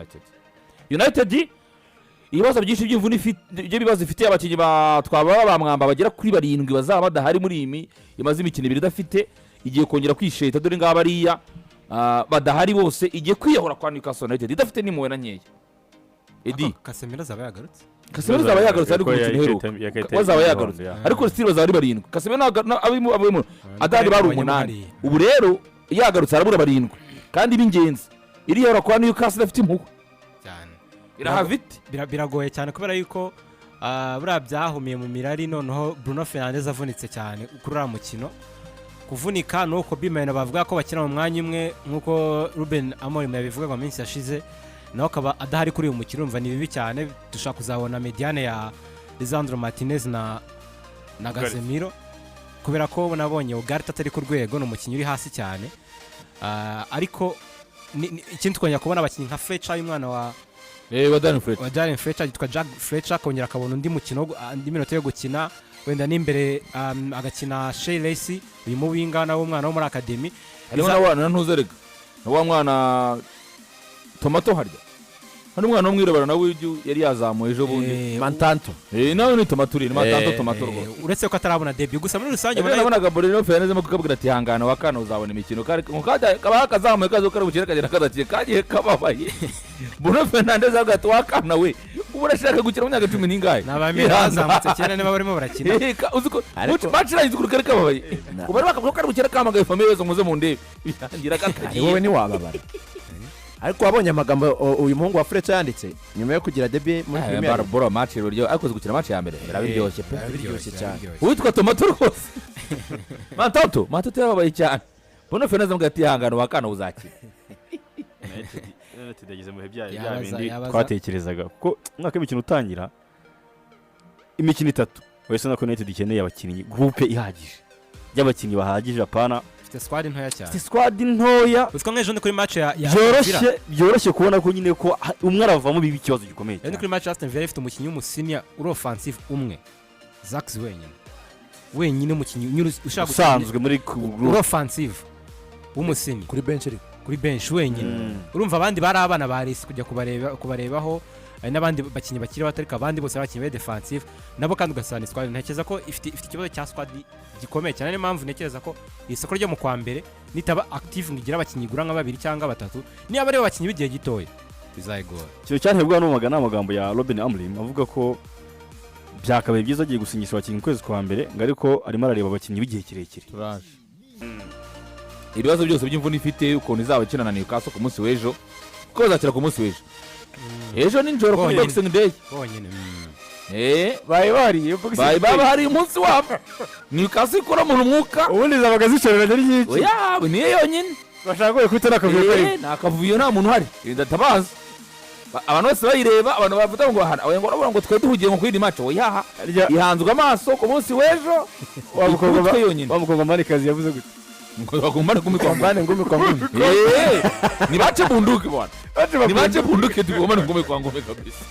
United. United ibibazo byinshi by'imvune ifite, ibyo bibazo ifitiye abakinnyi ba twaba ba mwamba bagera kuri barindwi bazaba badahari muri iyi imaze imikino 2 idafite, igiye kongera kwisheta. Dore ngaba bariya badahari bose, igiye kwiyahura kwa Newcastle United idafite n'impuhwe na nkeya, Edi. Ariko Casemiro azaba yagarutse. Casemiro azaba yagarutse, ariko umukino uheruka bazaba yagarutse, ariko still bazaba ari barindwi. Casemiro abimo adahari bari umunani. Ubu rero yagarutse arabura barindwi kandi b'ingenzi. Iriyahura kwa Newcastle idafite impuhwe. Cyane. Irahava ite? Biragoye cyane kubera yuko buriya byahumiye mu mirari. Noneho Bruno Fernandes avunitse cyane kuri uriya mukino. Kuvunika ni uko Bimena bavuga ko bakina mu mwanya umwe, nk'uko Ruben Amorim yabivugaga mu minsi yashize, nawe akaba adahari kuri uyu mukino. Urumva ni bibi cyane. Dushobora kuzabona médiane ya Lisandro Martinez na Casemiro, kubera ko nabonye Ugarte atari ku rwego, ni umukinnyi uri hasi cyane. Ariko ikindi twongera kubona abakinnyi nka Fletcher, y'umwana wa wa Darren Fletcher. Wa Darren Fletcher, yitwa Jack Fletcher, akongera akabona undi mukino andi minota yo gukina, wenda n'imbere agakina Shea Lacey, uyu muwinga nawe umwana wo muri academy. Harimo na wa na ntuzerega na wa mwana Tomato. Harya hari umwana w'umwirabura nawe yari yazamuye ejo bundi. Mantanto. Nawe ni Tomato, uri ni Matanto. Tomato rwose. Uretse ko atarabona debut, gusa muri rusange Ejo ubona nabonaga Bruno Fernandes mo kukabwira ati: "Hangana wa kana, uzabona imikino." Kari ngo kajya kaba kazamuye kaza kari bukire kagenda kadakiye kagiye kababaye. Bruno Fernandes avuga ati: "Wa kana we, ubu urashaka gukina mu myaka cumi n'ingahe?" Ni abamira bazamutse kera niba barimo barakina. Uzi ko match irangiye ukuntu kari kababaye, ubu bari bakavuga ko kari bukire, kahamagaye famille yose muze mundebe, birangira Ari katagiye. Wowe ntiwababara, ariko wabonye amagambo uyu muhungu wa Fletcher yanditse nyuma yo kugira debut muri Premier League. Barbora match iraryoshye, ariko uzi gukina match ya mbere biraryoshye pe. Biraryoshye cyane. Uwitwa Tomato rwose, Mantoto, Mantoto yarababaye cyane. Bruno Fernandes avuga ati: "Hangana wa kana, uzakina." United yageze mu bihe byayo bya bindi twatekerezaga, kuko umwaka w'imikino utangira imikino itatu wese ubona ko United ikeneye abakinnyi, groupe ihagije y'abakinnyi bahagije, apana Ifite squad ntoya cyane. Ifite squad ntoya. Uziko nk'ejo ni kuri match ya Aston Villa. Byoroshye kubona ko nyine ko umwe aravamo biba ikibazo gikomeye Ejo ni cyane. kuri match ya Aston Villa, ifite umukinnyi w'umusenior uri offensive umwe, Zirkzee wenyine wenyine, umukinnyi ushaka gukina usanzwe muri uri groupe. offensive w'umusenior. Kuri bench ariko. Kuri bench wenyine. Urumva abandi bari abana ba Resi kujya kubarebaho, hari n'abandi bakinnyi bakiri bato, ariko abandi bose ari abakinnyi ba defensive nabo. Kandi ugasanga ni squad, ntekereza ko ifite ikibazo cya squad gikomeye cyane. Niyo mpamvu ntekereza ko isoko ryo mu kwa mbere nitaba active ngo igire abakinnyi igura nka babiri cyangwa batatu, niba ari bo bakinnyi b'igihe gitoya, bizayigora. Ikintu cyanteye n'umaga ni amagambo ya Robin Amorim avuga ko byakabaye byiza agiye gusinyisha abakinnyi mu kwezi kwa mbere, ngo ariko arimo arareba abakinnyi b'igihe kirekire. Turaje ibibazo byose by'imvune ifite, ukuntu izaba ikina na Newcastle ku munsi w'ejo, kuko bazakina ku munsi w'ejo, ejo nijoro kuri Bonyine. Boxing Day. Bonyine. Bayi bariye. Bayi baba hari umunsi wabo Newcastle ikura mu mwuka. Ubundi zabaga zishoreranye ari nyinshi. Oya, niyo yonyine. Bashaka ko kwita n'akavuyo karimo. Nta kavuyo, nta muntu uhari. Ndatabaza abantu bose bayireba, abantu bavuga ngo hana ngo urabona ngo twari duhugiye ngo kuri iri match. Oya, ihanzwe amaso ku munsi w'ejo Wa mukobwa ikubitwe yonyine. Wa mukongomanikazi yavuze gute? Ngo bagombane ngumi kwa ngumi. Mbane ngumi kwa ngumi. Nibache bunduki bwana, nibache bunduki, tugombane ngumi kwa ngumi kabisa.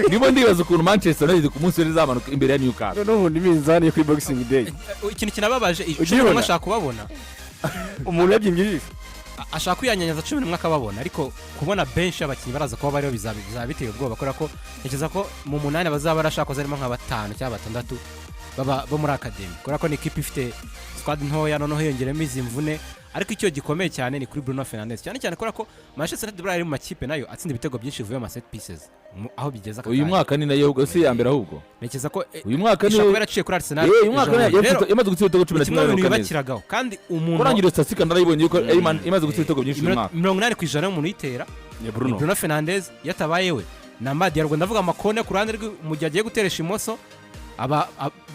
Ndimo ndibaza ukuntu Manchester United ku munsi w'ejo izamanuka imbere ya Newcastle. Noneho ubundi iminzani yo kuri Boxing Day. Ikintu kinababaje, cumi Ugibona? n'umwe ashaka kubabona. Umuntu yabyimbye ijisho. Ashaka kwiyanyanyaza 11 akababona, ariko kubona benshi abakinnyi baraza kuba bariho bizaba biteye ubwoba, kubera ko ntekereza ko mu munani bazaba barashaka ko harimo nka batanu cyangwa batandatu baba bo muri academy, kubera ko ni ikipe ifite squad ntoya, noneho hiyongeremo izi mvune. Ariko icyo gikomeye cyane ni kuri Bruno Fernandes, cyane cyane kubera ko Manchester United buriya iri mu makipe nayo atsinda ibitego byinshi bivuye mu ma set pieces aho bigeze aka Uyu kanya. mwaka ni nayo si iya mbere ahubwo. Ntekereza ko Uyu mwaka ni ishobora kuba yaraciye kuri Arsenal Uyu mwaka ejo bundi. Rero, yamaze gutsinda ibitego cumi na ni kimwe kimwe mu bintu neza. yubakiragaho kandi umuntu Kurangira statistique narayibonye yuko imaze gutsinda ibitego byinshi uyu mwaka. 80% y'umuntu uyitera Ni ni Bruno. Bruno Fernandes. Yatabaye we na Amad Diallo, ndavuga amakone ku ruhande rwe, mu gihe agiye guteresha imoso aba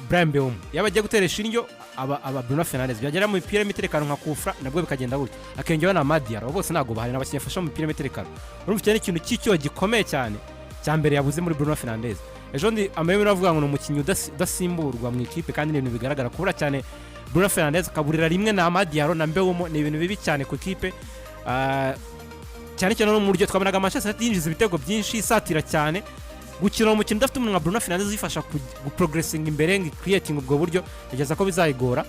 Bryan Mbeumo, yaba agiye guteresha indyo aba Bruno Fernandes, byagera mu mipira y'imiterekano nka kufra nabwo bikagenda gutyo, akiyongeraho na Amad Diallo. Abo bose ntabwo bahari, ni abakinnyi bafasha mu mipira y'imiterekano. Urumva icyo ni ikintu cy'icyo gikomeye cyane cya mbere yabuze muri Bruno Fernandes. Ejo ndi amayobera avuga ngo ni umukinnyi udasimburwa mu ikipe, kandi ni ibintu bigaragara. Kubura cyane Bruno Fernandes, akaburira rimwe na Amad Diallo na Mbeumo, ni ibintu bibi cyane ku ikipe. Cyane cyane no mu buryo twabonaga Manchester United yinjiza ibitego byinshi, isatira cyane. Gukina umukino udafite umuntu nka Bruno Fernandes uyifasha guprogressinga imbere ngo creating ubwo buryo, ntekereza ko bizayigora.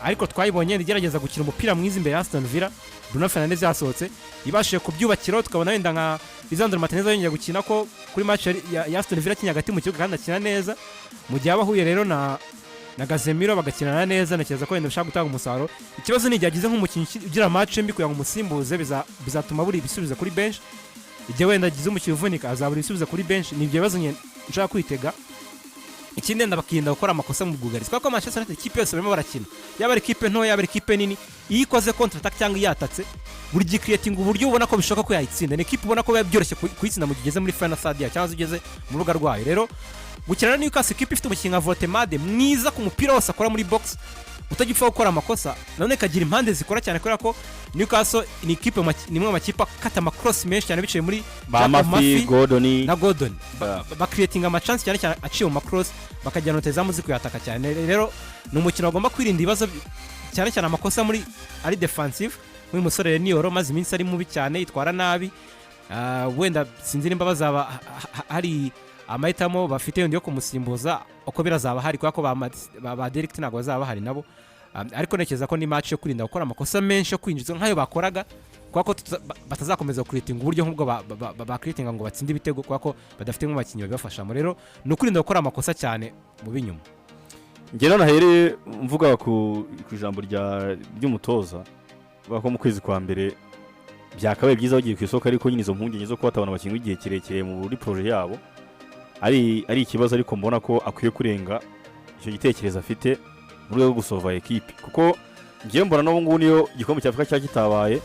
Ariko twayibonye igerageza gukina umupira mwiza imbere ya Aston Villa, Bruno Fernandes yasohotse, ibashije kubyubakiraho. Tukabona wenda nka Lisandro Martinez yongeye gukina ko kuri match ya Aston Villa akinnye hagati mu kibuga kandi akina neza. Mu gihe aba ahuye rero na Casemiro bagakinana neza, ntekereza ko wenda bishobora gutanga umusaruro. Ikibazo ni igihe agize nk'umukinnyi ugira match mbi, kugira ngo umusimbuze bizatuma buri ibisubizo kuri bench. Igihe wenda agize umukinnyi uvunika, azabura ibisubizo kuri bench. Ni ibyo bibazo nyine nshaka kwitega. Ikindi, wenda bakirinda gukora amakosa mu bwugarizi, kubera ko Manchester United, ikipe yose barimo barakina, yaba ari ikipe ntoya, yaba ari ikipe nini, iyo ikoze counter attack cyangwa iyatatse, buri gihe creating uburyo ubona ko bishoboka ko yayitsinda. Ni ikipe ubona ko biba byoroshye kuyitsinda mu gihe ugeze muri final third yayo cyangwa se ugeze mu rubuga rwayo. Rero gukina na Newcastle, ikipe ifite umukinnyi nka Woltemade mwiza ku mupira wose akora muri box, utajya upfa gukora amakosa, nanone ikagira impande zikora cyane, kubera ko Newcastle ni ikipe ni imwe mu makipe akata ama cross menshi cyane biciye muri ba Jacob Murphy, Murphy Gordon na Gordon. Bakiriyetinga ama chance cyane cyane aciye mu ma cross, bakajyana rutahizamu uzi kuyataka cyane. Rero ni umukino bagomba kwirinda ibibazo cyane cyane amakosa muri ari defensive. Nk'uyu musore Niyoro maze iminsi ari mubi cyane, yitwara nabi. Wenda sinzi nimba bazaba hari amahitamo bafite yandi yo kumusimbuza, uko birazaba hari, kubera ko ba De Ligt ntabwo bazaba bahari nabo. Ariko ntekereza ko ni match yo kwirinda gukora amakosa menshi yo kwinjiza nk'ayo bakoraga, kubera ko batazakomeza kuritinga uburyo nk'ubwo bakiritinga ngo batsinde ibitego, kubera ko badafite nk'abakinnyi babibafashamo. Rero ni ukwirinda gukora amakosa cyane mu b'inyuma. Njye nahereye mvuga ku ijambo ry'umutoza, avuga ko mu kwezi kwa mbere byakabaye byiza bagiye ku isoko, ariko nyine izo mpungenge zo kuba batabona abakinnyi b'igihe kirekire muri projet yabo ari ikibazo. Ariko mbona ko akwiye kurenga icyo gitekerezo afite mu rwego rwo gusova ekipe, kuko ngewe mbona n'ubu ngubu niyo igikombe cya Afurika cyaba kitabaye,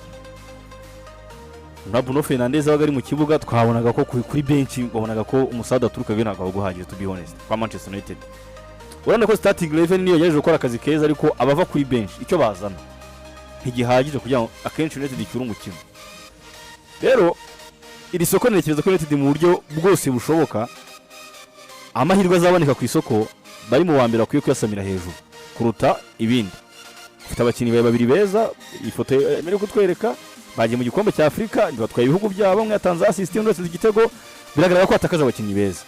na Bruno Fernandes wabaga ari mu kibuga, twabonaga ko kuri benshi wabonaga ko umusada aturuka ntabwo waba uhagije, to be honest, kwa Manchester United. Urabona ko starting eleven niyo yagerageje gukora akazi keza, ariko abava kuri bench icyo bazana ntigihagije kugira ngo akenshi United icyure umukino. Rero iri soko ntekereza ko United mu buryo bwose bushoboka, amahirwe azaboneka ku isoko, bari mu wa mbere bakwiye kuyasamira hejuru kuruta ibindi. Ufite abakinnyi bawe babiri beza, ifoto yemerewe kutwereka bagiye mu gikombe cya Afurika, batwaye ibihugu byabo, umwe yatanze assist, undi yatsinze igitego. Biragaragara ko batakaje abakinnyi beza,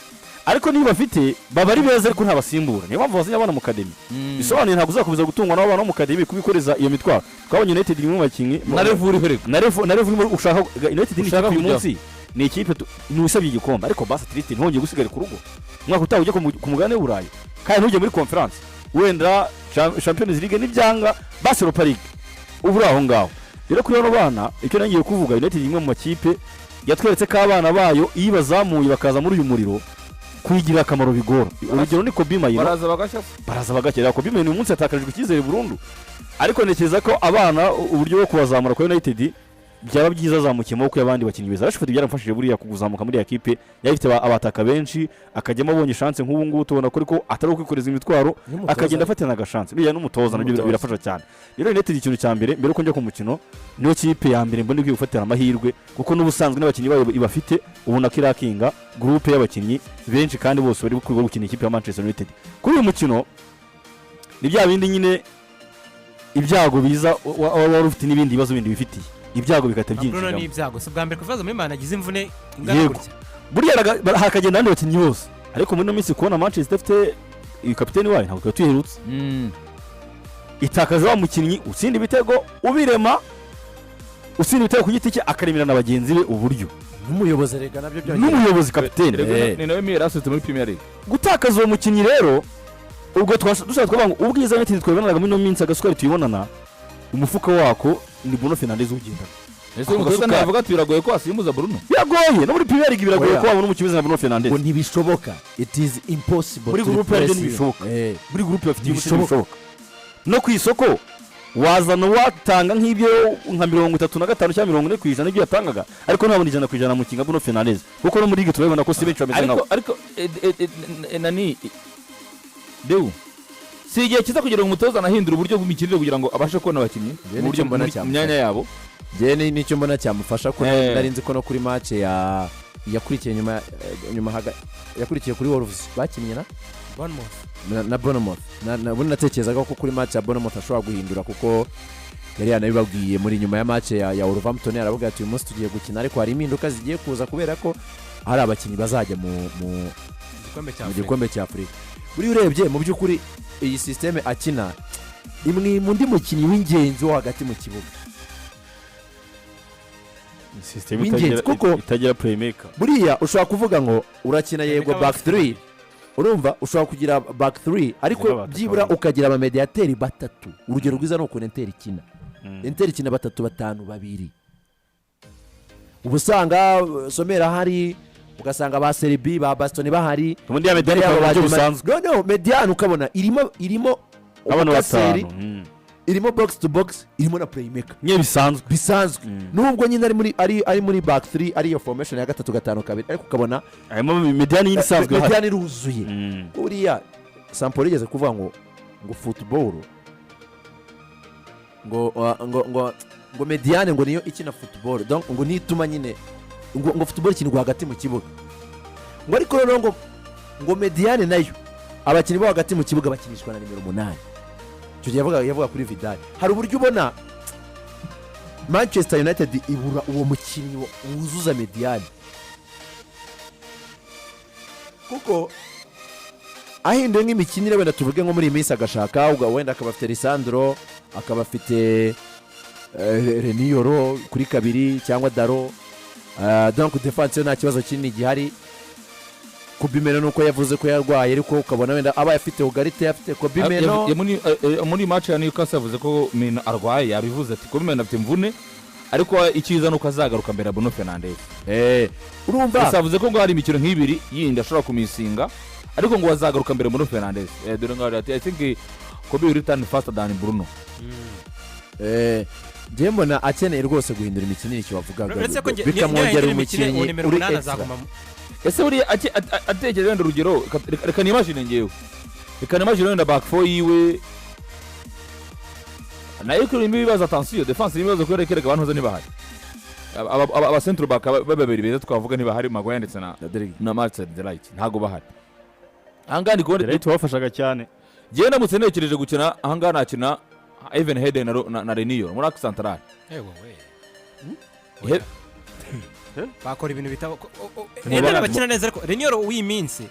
ariko niba bafite baba ari beza, ariko ntabasimbura. Niyo mpamvu bazanye abana mu academy. Bisobanuye ntabwo uzakomeza gutungwa n'abana bo mu academy kubikoreza iyo mitwaro. Twabonye United imwe mu bakinnyi na level uriho reka. Na level urimo ushaka. United ni Ushaka ikipe uyu kujyaho. munsi ni ikipe ntusabye igikombe, ariko basi at least ntongeye gusigara ku rugo umwaka utaha ujye ku mugabane w'Uburayi, kandi ntujye muri Conference, wenda Champions League nibyanga basi Europa League, uba uri aho ngaho. Rero kuri bano bana, icyo nangiye kuvuga, United ni imwe mu makipe yatweretse ko abana bayo iyo bazamuye bakaza muri uyu muriro, kuyigirira akamaro bigora. Urugero ni Kobbie Mainoo. Baraza bagashya se. Baraza bagakira. Kobbie Mainoo uyu munsi yatakarijwe icyizere burundu, ariko ntekereza ko abana uburyo bwo kubazamura kwa United byaba byiza azamukiye mu maboko y'abandi bakinnyi beza. Rashford byaramufashije buriya kuzamuka muri ya kipe yari ifite abataka benshi, akajyamo abonye chance. Nk'ubu ngubu tubona ko ariko atari ukwikoreza imitwaro, N'umutoza. akagenda afatana aga chance. Biriya n'umutoza nabyo N'umutoza. birafasha cyane. Rero United, ikintu cya mbere, mbere yuko njya ku mukino, niyo kipe ya mbere mbona ikwiye gufatira amahirwe, kuko n'ubusanzwe n'abakinnyi bayo ibafite ubona ko irakinga groupe y'abakinnyi benshi kandi bose bari kwiga gukina ikipe ya Manchester United. Kuri uyu mukino ni bya bindi nyine, ibyago biza wari ufite n'ibindi bibazo bindi wifitiye, ibyago bigahita Bruno ni byinjiramo. ibyago, si ubwa mbere kuvaza muri Man agize imvune ingana gutya. Buriya hakagenda abandi bakinnyi bose, ariko muri ino minsi kubona Manchester ifite uyu kapiteni wayo ntabwo tuba tuyiherutse itakaje wa mukinnyi utsinda ibitego, ubirema, utsinda ibitego ku giti cye, akaremera na bagenzi be uburyo. N'umuyobozi rega nabyo byongera. N'umuyobozi, kapiteni. Ni nawe miyeri asutse muri Premier League. Gutakaza uwo mukinnyi rero, ubwo dushobora kuvuga ngo ubwiza United twabonanaga muri ino minsi, agasukari tuyibonana, umufuka wako ni Bruno Fernandes uwugendana. Ese Ako umutoza gasukari. ntiyavuga ati biragoye ko wasimbuza Bruno? Biragoye, no muri Premier League biragoye Oya. ko wabona umukinnyi nka Bruno Fernandes. Ngo ntibishoboka, it is impossible Muri to groupe yaryo replace him. ntibishoboka. Muri groupe bafite Ntibishoboka. ntibishoboka. No ku isoko wazana watanga nk'ibyo nka 35 cyangwa 40% ibyo yatangaga, ariko ntabona 100% mu kinga Bruno Fernandes, kuko no muri ligue turabibona ko si benshi bameze Ariko nkawe. Ariko nani Deu, si igihe cyiza kugira ngo umutoza anahindure uburyo bw'imikinire kugira ngo abashe kubona abakinnyi Njye mu buryo nicyo mbona mu cyamufasha. myanya yabo? Njye nicyo mbona cyamufasha ko nari nzi ko no kuri match ya yakurikiye nyuma yakurikiye kuri Wolves bakinnye na Bournemouth. Na Bournemouth. Ubundi natekerezaga ko kuri match ya Bournemouth ashobora guhindura, kuko yari yanabibabwiye muri nyuma ya match ya Wolverhampton, aravuga ati uyu munsi tugiye gukina, ariko hari impinduka zigiye kuza kubera ko hari abakinnyi bazajya mu Igikombe cya mu Afurika. gikombe cya Afurika. Buriya urebye mu by'ukuri iyi système akina Imwe undi mukinnyi w'ingenzi wo hagati mu kibuga System w'ingenzi, itagira playmaker. Buriya ushobora kuvuga ngo urakina, yego, Reka back 3, urumva, ushobora kugira back 3, ariko Reka batatu byibura babiri. ukagira abamediyateri batatu. Urugero rwiza ni ukuntu Inter ikina. Inter ikina batatu, batanu, babiri. Uba usanga Sommer ahari, ugasanga ba Seribi, ba Bastoni bahari. Ubundi ya médiane Yaba ikaba mu buryo ba busanzwe. Noneho médiane ukabona irimo abantu umukaseri, batanu. Irimo box to box, irimo na playmaker. Nye bisanzwe. Bisanzwe. Nubwo nyine ari muri back 3, ariyo formation ya gatatu gatanu kabiri, ariko ukabona harimo médiane nyine isanzwe ihari. Médiane iruzuye. Buriya Sampoli yigeze kuvuga ngo football ngo médiane ngo niyo ikina football, donc ngo niyo ituma nyine ngo football ikinirwa hagati mu kibuga, ngo ariko noneho ngo médiane nayo abakinnyi bo hagati mu kibuga bakinishwa na nimero 8. Icyo gihe yavuga kuri Vidal. Hari uburyo ubona Manchester United ibura uwo mukinnyi wuzuza médiane, kuko ahinduye nk'imikinire, wenda tuvuge nko muri iyi minsi agashaka wenda akaba afite Lisandro, akaba afite Leny Yoro kuri kabiri cyangwa Dalot. Donc défense yo nta kibazo kinini gihari. Kobbie Mainoo nuko yavuze ko yarwaye, ariko ukabona wenda abaye afite Ugarte, afite Kobbie Mainoo. Muri match ya Newcastle yavuze ko Mainoo arwaye, yabivuze ati Kobbie Mainoo afite imvune, ariko icyiza ni uko azagaruka mbere ya Bruno Fernandes. Urumva. Gusa yavuze ko ngo hari imikino nk'ibiri yindi ashobora kumisinga, ariko ngo azagaruka mbere Bruno Fernandes. Dore ngo ati: "I think Kobbie will return faster than Bruno." Njye mbona akeneye rwose guhindura imikinire, icyo wavugaga, Uretse ko bikamwongerera njye imikino umukinnyi uwo nimero uri 8 extra. azaguma Ese buriya atekereza wenda urugero, reka nimagine ngewe, reka nimagine wenda back four yiwe nayo irimo ibibazo. Attention, defense irimo ibibazo kubera ko erega abantu ntibahari. Aba central back babiri beza twavuga ntibahari, Maguire ndetse na Na Derek. na Marcel de Ligt ntabwo bahari. Ahangaha ndi kubona Ligt wafashaga cyane. Njyewe ndamutse ntekereje gukina ahangaha, nakina Even Heden na Leny Yoro muri axe central. Ewe we. Bakora ibintu bitaba Eden Eden bakina neza, ariko Leny Yoro w'iyi minsi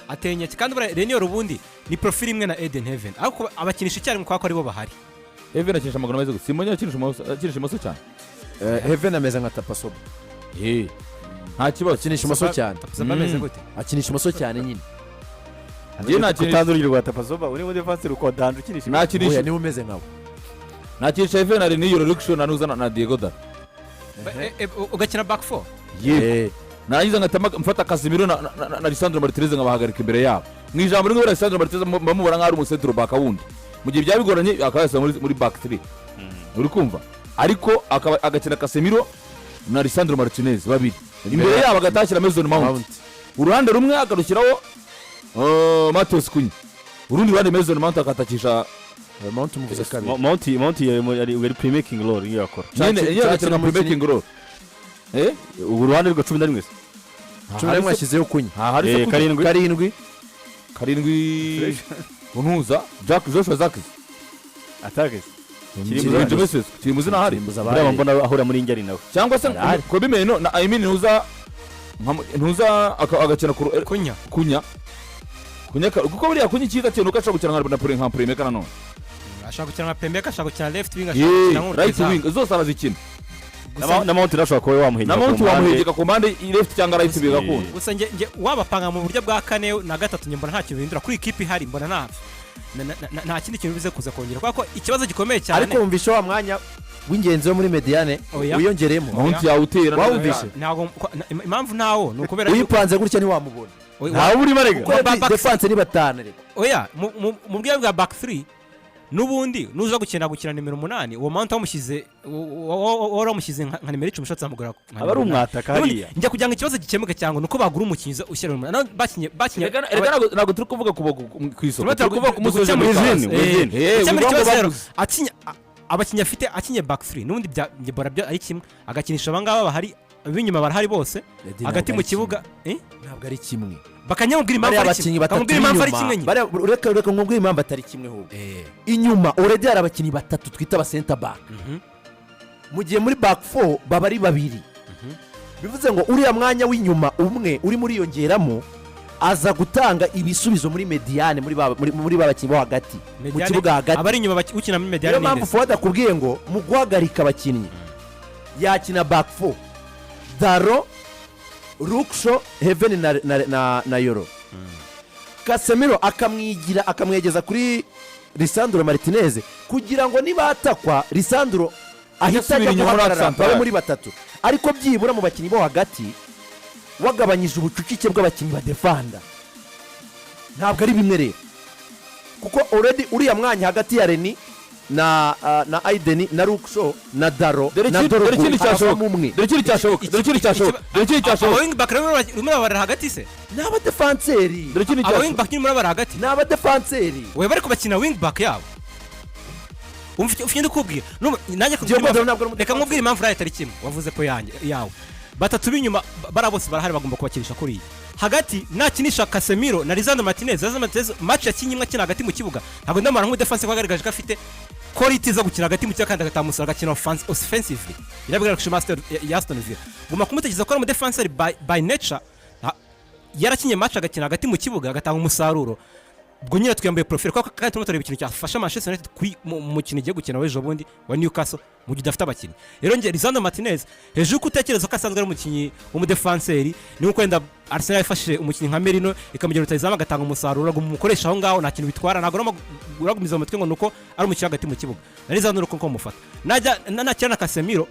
atenya, kandi buriya Leny Yoro ubundi ni profile imwe na Eden Heaven, ariko abakinisha icyarimwe kubera ko aribo bahari. Heaven akinisha amaguru ameze gutya, simbonye akinisha imoso cyane. Heaven ameze nka Tapsoba. Nta kibazo. Akinisha imoso cyane. Tapsoba ameze gute? Akinisha imoso cyane nyine. Njyewe nakinisha Utanze urugero rwa Tapsoba uri muri défense ruko danje ukinisha. Nakinisha Oya, niba umeze nkawe. Nakinisha Heaven na Leny Yoro, Luke Shaw na Nuza na Diego Dalot. Ugakina back four. Yego. Narangiza ngahita mfata Casemiro na Lisandro Martinez nkabahagarika imbere yabo. Mu ijambo rimwe, buriya Lisandro Martinez bamubona nk'aho ari umucentral back wundi, mu gihe byaba bigoranye akaba yasaba muri back 3, uri kumva, ariko akaba agakina Casemiro na Lisandro Martinez babiri imbere yabo, agahita hashyira Mason Mount. Mount. Uruhande rumwe akarushyiraho Matheus Cunha, urundi ruhande Mason Mount akatakisha. Mount umuvuze kabiri. Mount yari playmaking role niyo yakora. Nyine Churchill iyo agakina nka umukinnyi- playmaking role. Ubu uruhande rwa 11 se? 11 ashyizeho Cunha. Hari se Cunha? Karindwi. Karindwi. Karindwi untuza Jack Joshua Zirkzee. Attaque. Benjamin Sesko Kirimbuzi ntahari. Kirimbuzi Buriya abaye. mbona ahura muri Ingeri nawe. Cyangwa se Arahari. Kobbie Mainoo na, I mean, ntuza ntuza agakina ku Cunha. Cunha kuko buriya Cunha icyiza cye nuko ashobora gukina nka na play nka playmaker nanone. Ashaka gukina nka playmaker, ashaka gukina left wing, ashaka gukina Right nk'urutahizamu. wing, zose arazikina. Na Mount ashobora kuba wamuhengeka Na Mount ku mpande. wamuhegeka ku mpande, left cyangwa right, bigakunda. Gusa nge wabapanga mu buryo bwa kane na gatatu, njye mbona nta kintu bihindura kuri ikipe ihari. Mbona nta kindi kintu bize kuza kongera, kubera ko ikibazo gikomeye cyane Ariko wumvishe wa mwanya w'ingenzi wo muri médiane Oya. wiyongeremo? Mount yawutera. Wawumvishe? Ntabwo impamvu ntawo ni ukubera Uyipanze gutya ntiwamubona. Ntawe urimo arega. Kuko Back- défense ni batanu reka. Oya, mu buryo bwa back 3 n'ubundi nuza gukina nimero 8, uwo Mount wamushyize wari wamushyize nka nimero 10, ushatse wamugura nka Aba ari nimero 8. umwataka N'ubundi hariya. Njya kugira ngo ikibazo gikemuke, cyangwa nuko bagura umukinnyi uza ushyira mu munani bakinye. Reka ntabwo turi kuvuga ku isoko, Turimo turi kuvuga ku munsi w'ejo muri Within, France. within. Gukemura Wivuga ngo ikibazo rero, baguze. abakinnyi afite, akinye back 3 n'ubundi bya njye mbona byo ari kimwe, agakinisha abangaba bahari, ab'inyuma barahari bose hagati mu kibuga. Ntabwo ari kimwe. Bakanyamubwira impamvu Bariya ari abakinnyi kimwe, batatu bakamubwira impamvu ari kimwe b'inyuma nyine. Reka nkubwire impamvu atari kimwe ahubwo. Inyuma already hari abakinnyi batatu twita aba center back, mu gihe muri back four baba ari babiri. Bivuze ngo uriya mwanya w'inyuma umwe urimo uriyongeramo. Aza gutanga ibisubizo muri médiane, muri ba bakinnyi bo hagati mu Médiane- kibuga hagati. Abari inyuma ukina muri médiane Niyo mpamvu ninde? Fuad akubwiye ngo mu guhagarika abakinnyi yakina back four: Dalot, Luke Shaw, Heaven na Yoro. Casemiro akamwigira, akamwegeza kuri Lisandro Martinez, kugira ngo nibatakwa Lisandro ahita asubira ajya inyuma muri guhagarara, central. babe muri batatu. Ariko byibura mu bakinnyi bo hagati wagabanyije ubucucike bw'abakinnyi badefanda. Ntabwo ari bimwe rero, kuko already uriya mwanya hagati ya Leny na Ayden na Luke Shaw na Dalot Dore na dore Dorgu ikindi cyashoboka. haravamo umwe. Dore ikindi cyashoboka, dore ikindi cyashoboka, dore ikindi cyashoboka. Aba wing back rero urimo urabarira hagati se? Ni abadefanseri. Dore ikindi Aba wing cyashoboka. back nyine murabara hagati? Ni abadefanseri. We bari kubakina wing back yabo. Umva ufite ndikubwira. Nanjye Diogo Dalot ntabwo ari reka umudefanseri. nkubwire impamvu raya atari kimwe wavuze ko yanjye yawe. Batatu b'inyuma bariya bose barahari, bagomba kubakinisha kuriya. Hagati nakinisha Casemiro na Lisandro Martinez. Lisandro Martinez match yakinnye imwe akina hagati mu kibuga, ntabwo ndamara nk'umudefanse ko yagaragaje ko afite quality zo gukina hagati mu kibuga kandi agatanga umusaruro, agakina offensively. Irabigaragaje kuri Master ya Aston Villa. Guma kumutekereza ko ari umudefanseri by nature, yarakinye match agakina hagati mu kibuga agatanga umusaruro. Ubwo nyine twiyambaye profile, kuko kandi turimo tureba ikintu cyafasha Manchester United mu mukino igiye gukina w'ejo bundi wa Newcastle mu gihe udafite abakinnyi. Rero njye Lisandro Martinez, hejuru y'uko utekereza ko asanzwe ari umukinnyi w'umudefanseri, ni uko wenda Arsenal yafashije umukinnyi nka Merino ikamugira rutayizamu agatanga umusaruro, ngo umukoresha aho ngaho nta kintu bitwara. Ntabwo uragumiza mu mutwe ngo ni uko ari umukinnyi hagati mu kibuga. Na Lisandro uko mufata najya nakina na Casemiro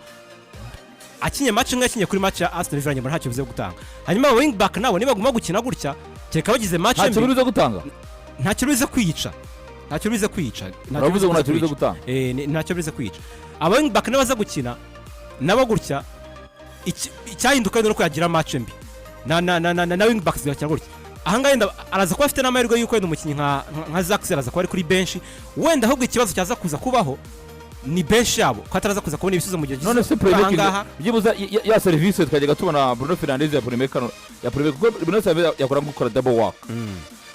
akinye match imwe, yakinye kuri match ya Aston Villa, nyuma ntacyo bize gutanga. Hanyuma aba wing back nabo nibaguma gukina gutya, kereka bagize match Ntacyo mbi. biruze gutanga. Ntacyo bize kwica, ntacyo bize kwica, ntacyo. Uravuze ngo ntacyo bize kwica. gutanga. Ntacyo bize kwica. Aba wing back nibaza gukina nabo gutya, icyahinduka ni uko yagira match mbi na wing back zigakina gutya. Ahangaha wenda araza kuba afite n'amahirwe y'uko wenda umukinnyi nka Zirkzee araza kuba ari kuri bench wenda. Ahubwo ikibazo cyaza kuza kubaho ni bench yabo, ko ataraza kuza kubona ibisubizo mu gihe None se gisa playmaking ahangaha. byibuze ya serivisi twajyaga tubona Bruno Fernandes ya playmaker, ya playmaker, kuko Bruno Fernandes yakora nko gukora double work.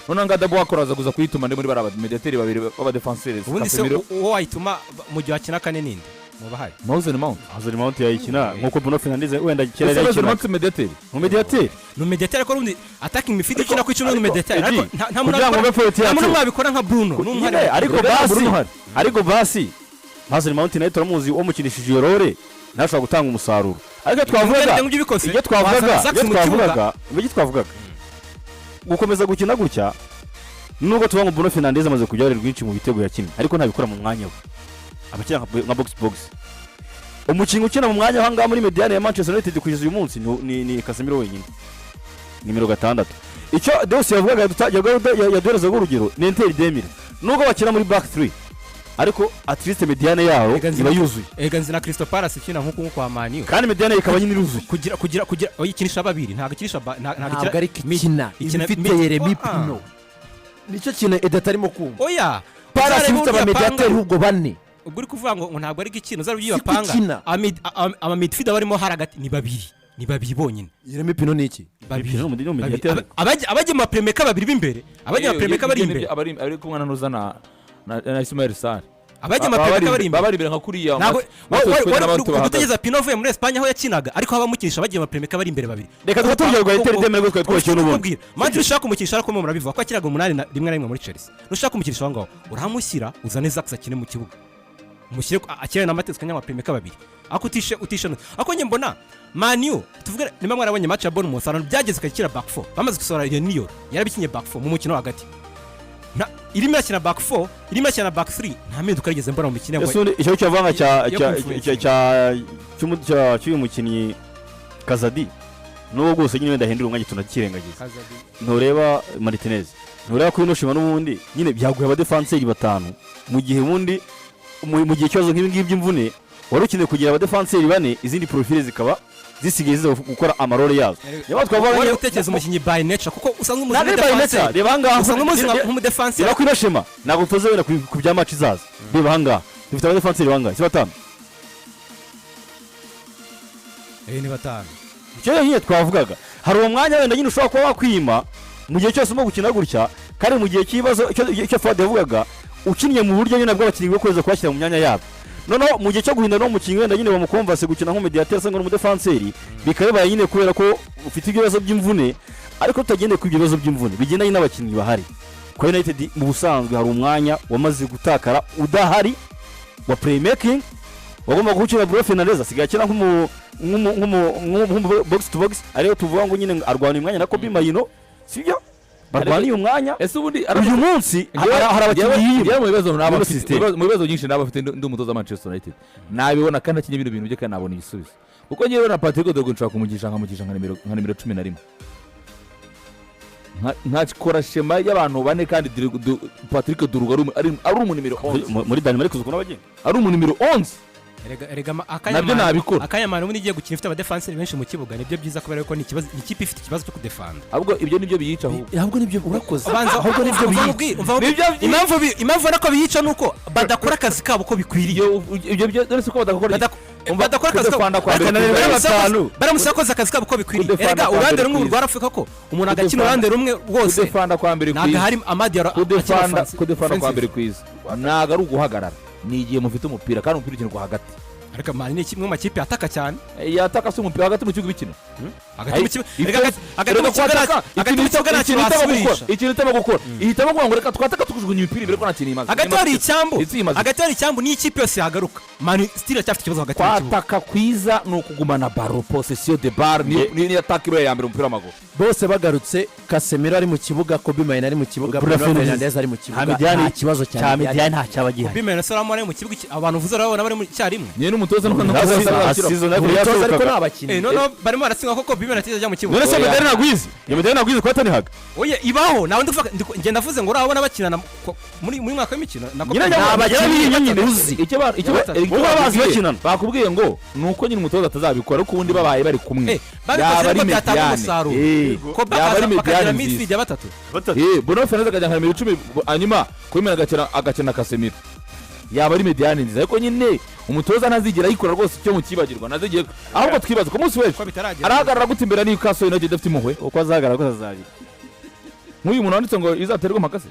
None nga double work uraza kuza kuyituma ndi muri bariya mediateri babiri b'abadefanseri? Ubundi se Casemiro, uwo wayituma mu gihe wakina kane ninde mu bahari? Mason Mount. Mason Mount yayikina nkuko Bruno Fernandes wenda kera Ese Mason yayikina. Mount mediateri? Mu mediateri. Ni umediateri, ariko ubundi attacking midfield ukina ku 10 ni umediateri, ariko nta muntu Kugira ngo ube point nta muntu yacu. mwabikora nka Bruno ni Nyine, umwe. ariko Bruno basi Bruno uhari. Ariko basi Mason Mount nawe turamuzi, umukinishije iyo role ntashobora gutanga umusaruro. Ariko twavugaga Ibyo ngibyo bikoze, ibyo twavugaga wazana Zirkzee ibyo mu kibuga. twavugaga ibyo twavugaga gukomeza gukina gutya, nubwo tuvuga ngo Bruno Fernandes amaze kugira uruhare rwinshi mu bitego yakinnye, ariko ntabikora mu mwanya we, abakina nka box box. Umukinnyi ukina mu mwanya ahangaha muri médiane ya Manchester United kugeza uyu munsi ni Casemiro wenyine, nimero 6. Icyo Deus yavugaga, yaduherezaga urugero ni Inter de Milan, nubwo bakina muri back 3, ariko at least médiane yaho Ega iba yuzuye. Ega nzi na Crystal Palace ikina nk'uku kwa Man U. Kandi médiane ikaba nyine iruzuye. Kugira oya, ikinisha babiri, ntabwo ikinisha ntabwo Ntabwo ariko ikina ikina ifite Yeremy Pino, nicyo kintu Eda atarimo kumva. Oya. Palace Uzarebe ifite uburyo abamediateri apanga. ahubwo bane. Ubwo uri kuvuga ngo ntabwo ari gikina, uzarebe uburyo Siko bapanga. ikina. Ama midfielder barimo hari hagati ni babiri, ni babiri bonyine. Yeremy Pino ni iki? Babiri. Pino ni umumediateri. Babiri. Abajya mu maplaymaker babiri b'imbere, abajya mu maplaymaker bari imbere. Ari kumwe na Nuza na Ismail Sarr. Abajya mu maplaymaker bari imbere. Baba bari imbere nka kuriya. Ntabwo Matheus Cunha wari n'abandi bahagaze. gutegereza Pino avuye muri Espagne aho yakinaga, ariko haba bamukinisha bagiye mu maplaymaker bari imbere babiri. Reka dufate urugero rwa Inter de Milan rwo twari twubakiwe n'ubundi. Manchester ushaka kumukinisha, ariko murabivuga ko akinaga umunani rimwe na rimwe muri Chelsea. Nushaka kumukinisha aho ngaho urahamushyira, uzane Zirkzee akine mu kibuga, umushyire akine na Matheus Cunha, amaplaymaker babiri, ariko utishe. Ariko njye mbona Man U, tuvuge niba mwarabonye match ya Bournemouth, ahantu byageze ikakira back four, bamaze gusohora iyo niyo yarabikinye back four mu mukino wo hagati. Irimo irakina back four, irimo irakina back three, nta mpinduka yigeze mbona mu mikino Ese ubundi icyo cyavanga cya yo cya kumfluence. cya cy'uyu mukinnyi Kazadi, n'ubwo bwose nyine wenda ahindura umwanya tunakirengagiza, ntureba Martinez, ntureba ko ino shima n'ubundi nyine byaguye abadefanseri batanu, mu gihe ubundi mu gihe ikibazo nk'ibi ngibi by'imvune wari ukeneye kugira abadefanseri bane, izindi profile zikaba zisigaye ziza gukora amarole yazo. Niyo twavuga Wari nyine- gutekereza umukinnyi by nature, kuko usanga umuzi Ntabwo ari by nature, reba ahangaha. Usanga umuzi nk'umudefanseri. Reba ko ino shema ntabwo tuzi wenda ku bya match izaza. Reba ahangaha dufite abadefanseri bangahe? Si batanu? Ni batanu. Icyo nyine twavugaga, hari uwo mwanya wenda nyine ushobora kuba wakwima mu gihe cyose urimo gukina gutya, kandi mu gihe cy'ibibazo icyo Fuad yavugaga, ukinnye mu buryo nyine bw'abakinnyi bwo kuza kubashyira mu myanya yabo, noneho mu gihe cyo guhindura n'uwo mukinnyi wenda nyine bamukomvase gukina nk'umediateri cyangwa n'umudefanseri, bikaba bibaye nyine kubera ko ufite ibibazo by'imvune. Ariko tutagendeye ku ibyo bibazo by'imvune bigendanye n'abakinnyi bahari kwa United, mu busanzwe hari umwanya wamaze gutakara udahari wa playmaking wagomba kuwukina. Bruno Fernandes asigaye akina nk'umu box to box, ariyo tuvuga ngo nyine arwana umwanya na Kobbie Mainoo, sibyo? Barwaniye umwanya. Ese ubundi Uyu munsi hari abakinnyi njyewe yimba mu bibazo naba muri mfite system. mu bibazo byinshi naba mfite, ndi umutoza wa Manchester United, nabibona kandi akinye bino bintu bye kandi nabona ibisubizo, kuko njyewe na Patrick Dorgu nshobora kumugisha, nkamugisha nka nimero 11, nkakora schéma y'abantu bane, kandi Patrick Dorgu ari umunimero 11. Muri Denmark uzi ukuntu abagenda. Ari umunimero 11. Erega Nabyo nabikora. Akanyamani ubundi igiye gukina ifite abadefanseri benshi mu kibuga, nibyo byiza kubera ko ni ikibazo, ni ikipe ifite ikibazo cyo kudefanda. Ahubwo ibyo nibyo biyica ahubwo. Ahubwo nibyo, urakoze. Ubanza Ahubwo nibyo umva biyica. nkubwire, umva nkubwire. Nibyo byica. Impamvu ubona ko biyica ni uko badakora akazi kabo uko bikwiriye. Ibyo byo dore si ko badakora. Umva, Badakora akazi kabo. kudefanda kwa mbere Ariko kwiza. Batanu. Baramutse bakoze akazi kabo uko bikwiriye. Kudefanda Erega kwa uruhande mbere rumwe kwiza. rwarafurika ko umuntu agakina uruhande rumwe rwose. Kudefanda kwa mbere Ntabwo kwiza. hari Amad Diallo akina Kudefanda, kudefanda kwa offensive. mbere kwiza ntabwo ari uguhagarara, ni igihe mufite umupira, kandi umupira ukinirwa hagati. Ariko Mani ni kimwe mu makipe yataka cyane. Yataka se umupira hagati mu kibuga bikina? Hagati mu kibuga, erega hagati mu kibuga hagati mu kibuga nta kintu Ikintu ihitamo gukora, wasubirisha. ikintu ihitamo gukora, ihitamo kuvuga ngo reka twataka tukujugunya imipira imbere ko nta kintu imaze. Hagati hari icyambu. Isi imaze. Hagati hari icyambu, niyo ikipe yose yahagaruka, Mani still iracyafite ikibazo hagati mu kibuga. Kwataka kwiza ni ukugumana ballon, possession de balle, niyo attaque iba iya mbere mu mupira w'amaguru. Bose bagarutse, Casemiro ari mu kibuga, Kobbie Mainoo ari mu kibuga, Bruno Bruno Fernandes. Fernandes ari mu kibuga, Nta médiane. nta kibazo Cya cya médiane nta cyaba gihari. Bimena Solomon ari mu kibuga abantu uvuze urabona bari mu icyarimwe. Niyo n'umutoza nuko Season ariko Umutoza ariko yasohokaga. ni abakinnyi. Noneho barimo baratsinda koko Bimena atigeze ajya mu kibuga. None se Oya. médiane ntabwo uyizi? Iyo médiane ntabwo uyizi kwa Ten Hag? Oya, ibaho nawe ndivuga, ngenda navuze ngo urabona bakinana muri mwaka w'imikino na Nyine Copa. ni abakinnyi nyine. Uzi. Icyo Batatu. icyo Bo bazi bakubwiye- bakinana. Bakubwiye ngo ni uko nyine umutoza atazabikora, ariko ubundi babaye bari kumwe Babikoze yaba ari ariko byatanga médiane. umusaruro. Kobe Yaba ari akaza bakagira médiane midfield nziza. ya batatu. Batatu. Bruno Fernandes akajya nka nimero 10, hanyuma Kobbie agakina Casemiro, yaba ari médiane nziza, ariko nyine umutoza ntazigera ayikora rwose, icyo mukibagirwa ntazigera. Ahubwo twibaza ku munsi w'ejo Ko bitaragera. arahagarara gute imbere ya Newcastle United idafite impuhwe? Uko azahagarara kose azabira. Nk'uyu muntu wanditse ngo izaterwe impaka se?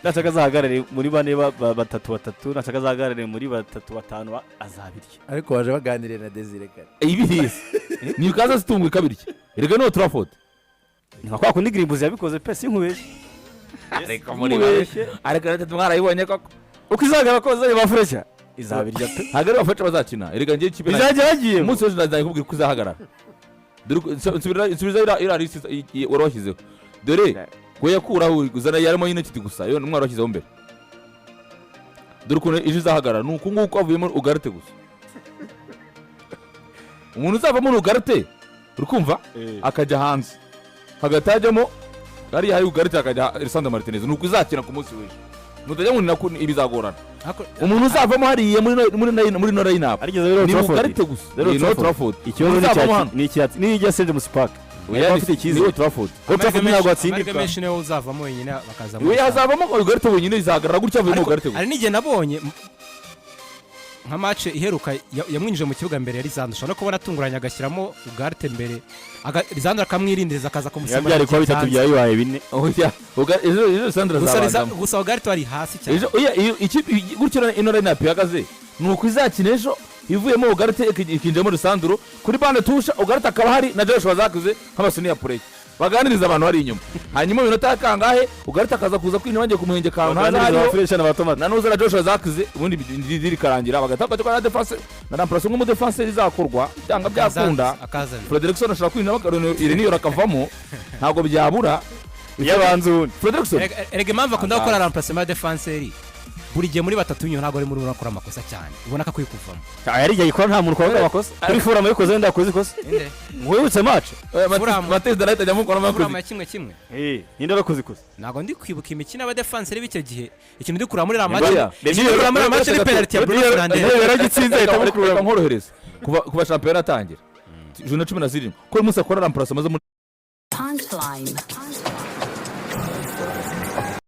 Nashaka azahagarare muri bane batatu batatu, nashaka azahagarare muri batatu batanu, azabirya. Ariko waje baganiriye na Desire kare. Ibirizi Newcastle zitunguye ikabirya, erega ni Old Trafford. Ni nka kwa kundi Grimbuzi yabikoze pe, sinkubeshye. Ariko muri ariko United mwarayibonye koko. Uko izahagarara kose azajya bafuresha, izabirya pe. Ntabwo ari bafasha bazakina, erega njye ikipe Bizajya bagiye umunsi w'ejo nazajya kubwira uko izahagarara. Dore nsubiza iriya list wari washyizeho, dore ko yakuraho uzana yarimo United gusa, yo umwari washyizeho mbere. Dore ukuntu ejo izahagarara, ni uku nguku: havuyemo Ugarte gusa. Umuntu uzavamo ni Ugarte, uri kumva, akajya hanze, hagati hajyamo hariya hari Ugarte, hakajya Lisandro Martinez. Ni uku izakina ku munsi w'ejo, nutajya ngo ni nako ibizagorana. Umuntu uzavamo hariya muri no line up Arigeze rero ni Trafford. Ugarte gusa. Rero Ni Old Trafford. Trafford. Ikibazo ni Uzavamo hano. ni icyatsi nijya St James Park. Oya, Afite ni icyizere. Old Trafford. Old Trafford ntabwo hatsindika. Amahirwe menshi niwe uzavamo wenyine bakaza. We hazavamo Ugarte wenyine, izahagarara gutya havuyemo Ariko Ugarte gusa. hari n'igihe nabonye nka match iheruka yamwinjije mu kibuga mbere ya Lisandro, ushobora no kubona atunguranye agashyiramo Ugarte mbere, Lisandro akamwirindiriza akaza Biba kumusimbura byari kuba bitatu hanze. bya bibaye bine. Oya, ejo Lisandro Gusa azabanzamo. Gusa Ugarte wari hasi cyane. Ejo oya, iyo ikipe gutyo ino line up ihagaze, ni uko izakina ejo ivuyemo Ugarte ikinjiramo Lisandro kuri banc de touche, Ugarte akaba hari na Joshua Zirkzee nk'abasuniya play baganiriza abantu bari inyuma, hanyuma mu minota ya kangahe Ugarte akaza kuza kwinjira bagiye kumuhengeka ahantu haza Baganiriza hariho abafuresha n'abatomati. Na nuza na Joshua Zirkzee, ubundi diri ikarangira bagahita bakora na défense na remplace nk'umudefanse izakorwa byanga byakunda. Akazana Frederickson ashobora kwinjiramo Ireniyo akavamo, ntabwo byabura. Yabanza ubundi. Frederickson. Erega impamvu akunda gukora remplacement ya défenseur buri gihe muri batatu inyuma, ntabwo ari muri urakora amakosa cyane, ubona ko akwiye kuvamo. Yari igihe ayikora nta muntu ukora amakosa kuri Fulham yayikoze, wenda yakoze ikosa wibutse match. Fulham. Matthijs de Ligt ajya amukora Fulham amakosa. ya 1-1. Ninde warakoze ikosa? Ntabwo ndi kwibuka imikino y'abadefanseri b'icyo gihe. Ikintu ndi kureba muri iriya match, Oya. ikintu ndi kureba muri iriya match ni penalty ya Bruno Fernandes. Yaragitsinze ahita amukuramo. Reka nkorohereze, kuva shampiyona atangira, journée 17, ko uyu munsi akora remplacement zo muri Punchline.